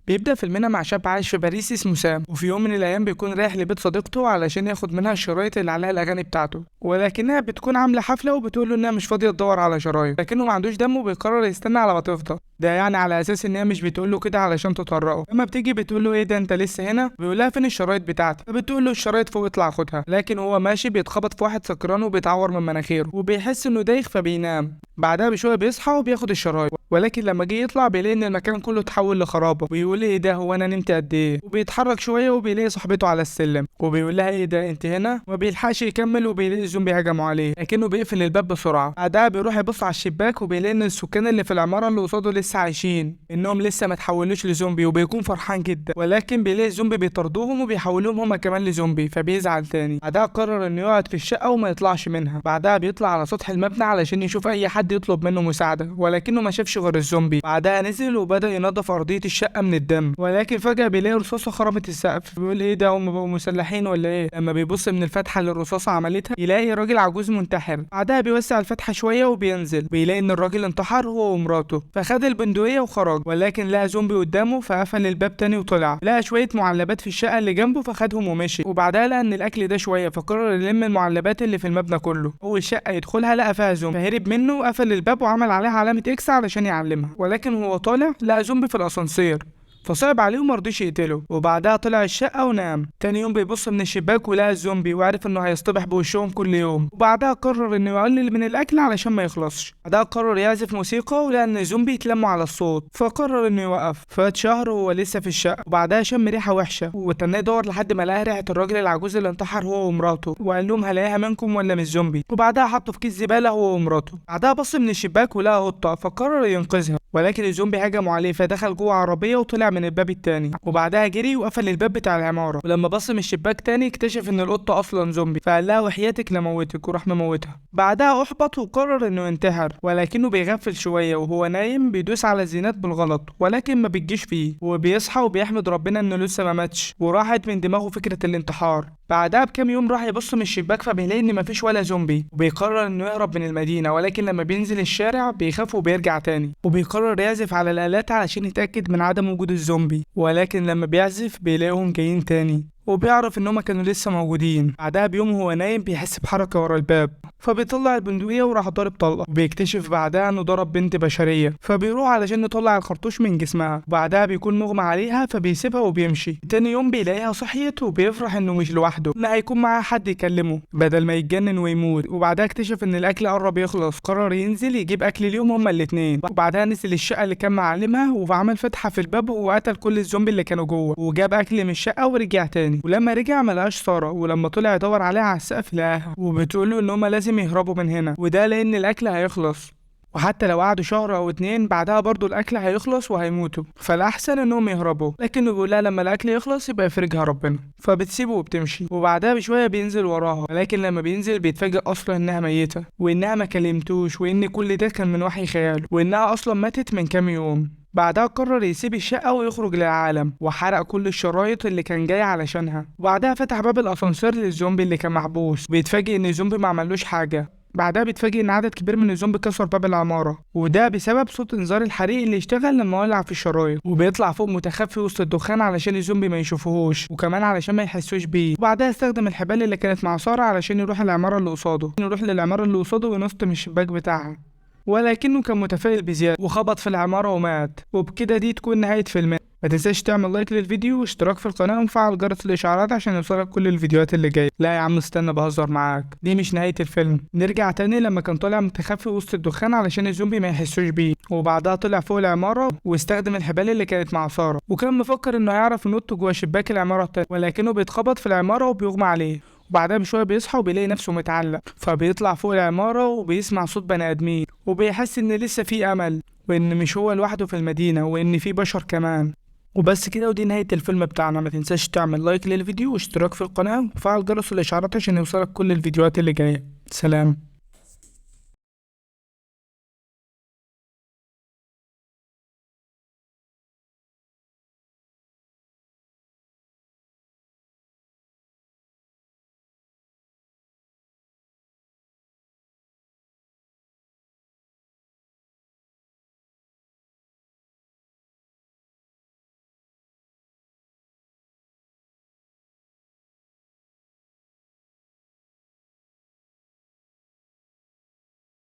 بيبدأ فيلمنا مع شاب عايش في باريس اسمه سام، وفي يوم من الأيام بيكون رايح لبيت صديقته علشان ياخد منها الشرايط اللي عليها الأغاني بتاعته، ولكنها بتكون عاملة حفلة وبتقول له إنها مش فاضية تدور على شرايط، لكنه ما عندوش دم وبيقرر يستنى على ما تفضى. ده يعني على اساس ان هي مش بتقول له كده علشان تطرقه. لما بتيجي بتقول له ايه ده انت لسه هنا؟ بيقول لها فين الشرايط بتاعتي؟ فبتقول له الشرايط فوق اطلع خدها. لكن هو ماشي بيتخبط في واحد سكران وبيتعور من مناخيره وبيحس انه دايخ فبينام. بعدها بشوية بيصحى وبياخد الشرايط، ولكن لما جه يطلع بيلاقي ان المكان كله اتحول لخرابه، ويقول ايه ده هو انا نمت قد ايه؟ وبيتحرك شوية وبيلاقي صاحبته على السلم وبيقول لها ايه ده انت هنا؟ وما بيلحقش يكمل وبيلاقي الزومبي هجموا عليه، لكنه بيقفل الباب بسرعة. بعدها بيروح يبص على الشباك وبيلاقي ان السكان اللي في العمارة اللي قصاده لسه عايشين، انهم لسه ما تحولوش لزومبي، وبيكون فرحان جدا. ولكن بيلاقي الزومبي بيطاردوهم وبيحولوهم هما كمان لزومبي، فبيزعل تاني. بعدها قرر انه يقعد في الشقة وما يطلعش منها. بعدها بيطلع على سطح المبنى علشان يشوف اي حد يطلب منه مساعدة، ولكنه ما شافش غير الزومبي. بعدها نزل وبدا ينظف ارضية الشقة من الدم، ولكن فجاة بيلاقي رصاصة خرمت السقف. بيقول ايه ده هم بقوا مسلحين ولا ايه؟ لما بيبص من الفتحة اللي الرصاصة عملتها يلاقي راجل عجوز منتحر. بعدها بيوسع الفتحة شوية وبينزل، بيلاقي ان الراجل انتحر هو ومراته، فخد البندقية وخرج. ولكن لقى زومبي قدامه فقفل الباب تاني وطلع. لقى شوية معلبات في الشقة اللي جنبه فخدهم ومشي. وبعدها لقى ان الاكل ده شوية فقرر يلم المعلبات اللي في المبنى كله. اول شقه يدخلها لقى فيها زومبي فهرب منه وقفل الباب وعمل عليها علامة X علشان يعلمها. ولكن هو طالع لقى زومبي في الاسانسير فصعب عليه ومرضيش يقتله. وبعدها طلع الشقة ونام. تاني يوم بيبص من الشباك ولقى الزومبي وعرف انه هيصطبح بوشهم كل يوم. وبعدها قرر انه يقلل من الاكل علشان ما يخلصش. بعدها قرر يعزف موسيقى ولقى ان الزومبي اتلموا على الصوت فقرر انه يوقف. فات شهر وهو لسه في الشقة، وبعدها شم ريحه وحشة وتناه يدور لحد ما لقى ريحه الراجل العجوز اللي انتحر هو ومراته، وقال لهم هلاقيها منكم ولا من الزومبي. وبعدها حطه في كيس زبالة هو ومراته. بعدها بص من الشباك ولقى قطة فقرر ينقذها، ولكن الزومبي هجموا عليه فدخل جوه عربية وطلع من الباب التاني. وبعدها جري وقفل الباب بتاع العمارة. ولما بص من الشباك تاني اكتشف ان القطة اصلا زومبي، فقال لها وحياتك لموتك، وراح مموتها. بعدها احبط وقرر انه ينتحر، ولكنه بيغفل شوية وهو نايم بيدوس على الزينات بالغلط ولكن ما بتجيش فيه، وبيصحى وبيحمد ربنا انه لسه ما ماتش وراحت من دماغه فكرة الانتحار. بعدها بكام يوم راح يبص من الشباك فبيلاقي ان مفيش ولا زومبي، وبيقرر انه يهرب من المدينة. ولكن لما بينزل الشارع بيخاف وبيرجع تاني، وبيقرر يعزف على الآلات علشان يتأكد من عدم وجود الزومبي. ولكن لما بيعزف بيلاقيهم جايين تاني وبيعرف ان هما كانوا لسه موجودين. بعدها بيوم هو نايم بيحس بحركة ورا الباب فبيطلع البندقية وراح ضارب طلقة، وبيكتشف بعدها انه ضرب بنت بشرية، فبيروح علشان يطلع الخرطوش من جسمها. وبعدها بيكون مغمى عليها فبيسيبها وبيمشي. تاني يوم بيلاقيها صحيت وبيفرح انه مش لوحده، ان هيكون معاه حد يكلمه بدل ما يتجنن ويموت. وبعدها اكتشف ان الاكل قرب يخلص، قرر ينزل يجيب اكل ليهم هما الاتنين. وبعدها نزل الشقة اللي كان معلمها وعمل فتحة في الباب وقتل كل الزومبي اللي كانوا جوه، وجاب اكل من الشقة ورجع تاني. ولما رجع ما لقاش ساره، ولما طلع يدور عليها على السقف لقاها، وبتقول له ان هما لازم يهربوا من هنا، وده لان الاكل هيخلص، وحتى لو قعدوا شهر او اتنين بعدها برضو الاكل هيخلص وهيموتوا، فالاحسن انهم يهربوا. لكنه بيقول لها لما الاكل يخلص يبقى يفرجها ربنا، فبتسيبه وبتمشي. وبعدها بشوية بينزل وراها، ولكن لما بينزل بيتفاجئ اصلا انها ميته، وانها ما كلمتوش، وان كل ده كان من وحي خياله، وانها اصلا ماتت من كام يوم. بعدها قرر يسيب الشقة ويخرج للعالم، وحرق كل الشرايط اللي كان جاي علشانها. وبعدها فتح باب الاسانسير للزومبي اللي كان محبوس، وبيتفاجئ ان الزومبي ما عملوش حاجة. بعدها بيتفاجئ ان عدد كبير من الزومبي كسر باب العمارة، وده بسبب صوت انذار الحريق اللي اشتغل لما ولع في الشرايط. وبيطلع فوق متخفي وسط الدخان علشان الزومبي ما يشوفوهوش، وكمان علشان ما يحسوش بيه. وبعدها استخدم الحبال اللي كانت مع سارة علشان يروح العمارة اللي قصاده، يروح للعمارة اللي قصاده وينط من الشباك بتاعها، ولكنه كان متفائل بزيادة وخبط في العمارة ومات. وبكده دي تكون نهاية فيلمنا. ما تنساش تعمل like للفيديو واشتراك في القناة ومفعل جرس الاشعارات عشان يوصلك كل الفيديوهات اللي جاية. لا يا عم استنى، بهزر معاك، دي مش نهاية الفيلم. نرجع تاني لما كان طالع متخفي وسط الدخان علشان الزومبي ما يحسوش بيه، وبعدها طلع فوق العمارة واستخدم الحبال اللي كانت مع سارة، وكان مفكر انه هيعرف ينط جوه شباك العمارة التانية، ولكنه بيتخبط في العمارة وبيغمى عليه. وبعدها بشوية بيصحى وبيلاقي نفسه متعلق، فبيطلع فوق العمارة وبيسمع صوت بني آدمين، وبيحس إن لسه في أمل، وإن مش هو لوحده في المدينة، وإن في بشر كمان. وبس كده، ودي نهاية الفيلم بتاعنا. ما تنساش تعمل like للفيديو واشتراك في القناة وفعل جرس الإشعارات عشان يوصلك كل الفيديوهات اللي جاية. سلام.